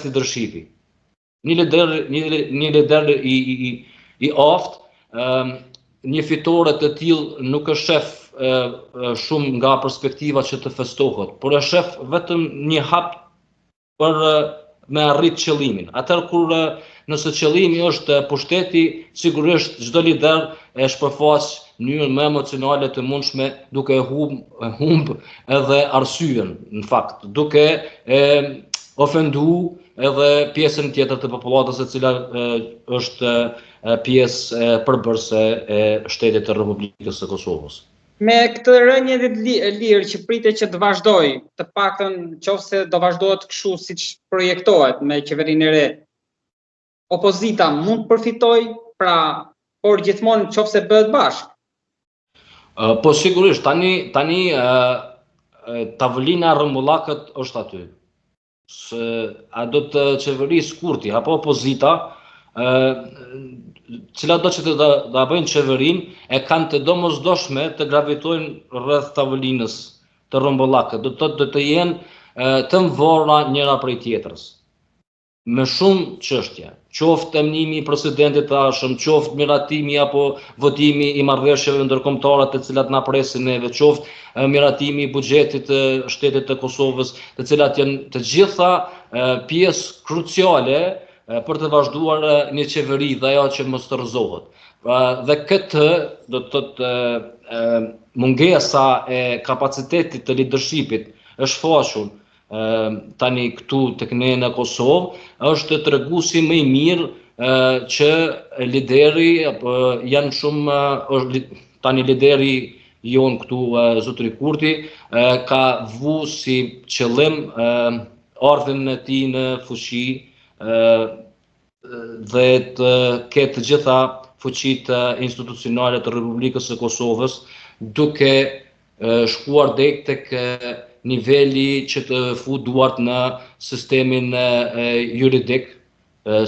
leadershipi. Një lider, një, një lider i, i, i, i aftë, një fitore të tillë nuk e shef shumë nga perspektiva që të festohet, por e shef vetëm një hap për me arrit qëllimin. Atëherë kur nëse qëllimi është pushteti, sigurisht çdo lider e shpërfaq në mënyrën më emocionale të mundshme duke e humb, humb edhe arsyen, në fakt, duke e ofendu edhe pjesën tjetër të popullatës e cila e, është pjesë përbërëse e shtetit të Republikës së Kosovës. Me këtë rënie të lirë që pritet që të vazhdojë, të paktën qoftë se do vazhdohet kështu siç projektohet me qeverinë e re, opozita mund të përfitojë, pra, por gjithmonë qoftë se bëhet bashkë. Po sigurisht, tani tani tavolina e rrumbullakët është aty. Se a do të qeverisë Kurti apo opozita, ë cila do që të ta bëjnë qeverinë, e kanë të domosdoshme të gravitojnë rreth tavolinës të rrumbullakët, do të thotë do të jenë të mvarura njëra prej tjetrës. Me shumë çështje, qoftë emërimi i presidentit të ardhshëm, qoftë miratimi apo votimi i marrëveshjeve ndërkombëtare të cilat na presin neve, qoftë miratimi i buxhetit të shtetit të Kosovës, të cilat janë të gjitha pjesë kruciale për të vazhduar një qeveri dhe ajo që mos të rrëzohet. Dhe këtë do të thotë mungesa e kapacitetit të leadershipit është shfaqur tani këtu tek ne në Kosovë, është treguesi më i mirë që lideri apo janë shumë është tani lideri jonë këtu zotëri Kurti ka vu si qëllim ardhjen e tij në fuqi dhe të ketë të gjitha fuqitë institucionale të Republikës së Kosovës, duke shkuar deri tek niveli që të fut duart në sistemin juridik,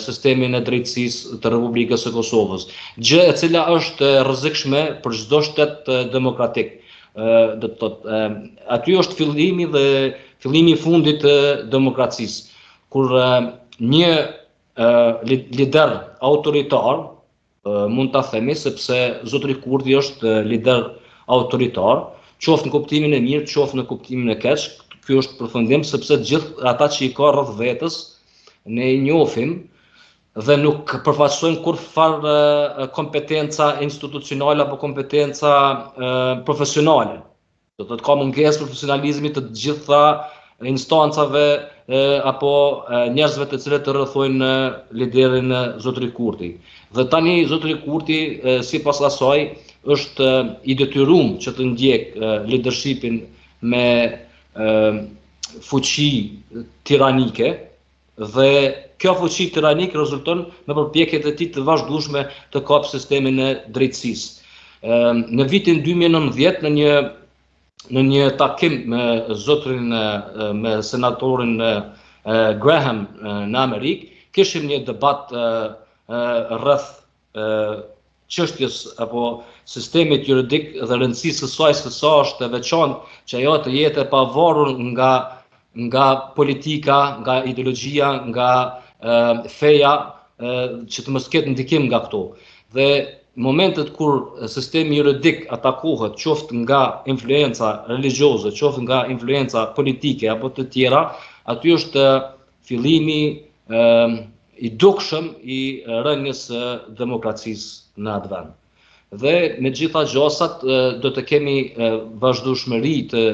sistemin e drejtësisë të Republikës së Kosovës. Gjë e cila është e rrezikshme për çdo shtet demokratik. Do të thotë, aty është fillimi dhe fillimi i fundit të demokracisë. Kur një lider autoritar, mund ta themi sepse zotëri Kurti është lider autoritar, qoftë në kuptimin e mirë, qoftë në kuptimin e keq, ky është përfundim sepse gjithë ata që i ka rreth vetes ne i njohim dhe nuk përfaqësojnë kurrfarë kompetenca institucionale apo kompetenca profesionale. Do të thotë ka mungesë profesionalizmi të gjitha instancave e, apo e, njerëzve të cilët të rrethojnë liderin zotëri Kurti. Dhe tani zotëri Kurti e, sipas asaj është i detyruar që të ndjek leadershipin me e, fuqi tiranike dhe kjo fuqi tiranike rezulton me përpjekjet e tij të vazhdueshme të kapë sistemin e drejtësisë. Në vitin 2019 në një në një takim me zotrin me senatorin Graham në Amerikë, kishim një debat rreth çështjes apo sistemit juridik dhe rëndësisë së saj se sa është e veçantë që ajo të jetë e pavarur nga nga politika, nga ideologjia, nga e, feja, e, që të mos ketë ndikim nga këto. Dhe momentet kur sistemi juridik atakohet, qoftë nga influenca religjioze, qoftë nga influenca politike apo të tjera, aty është fillimi i dukshëm i rënies së demokracisë në atë vend. Dhe me gjitha gjasat do të kemi vazhdueshmëri të.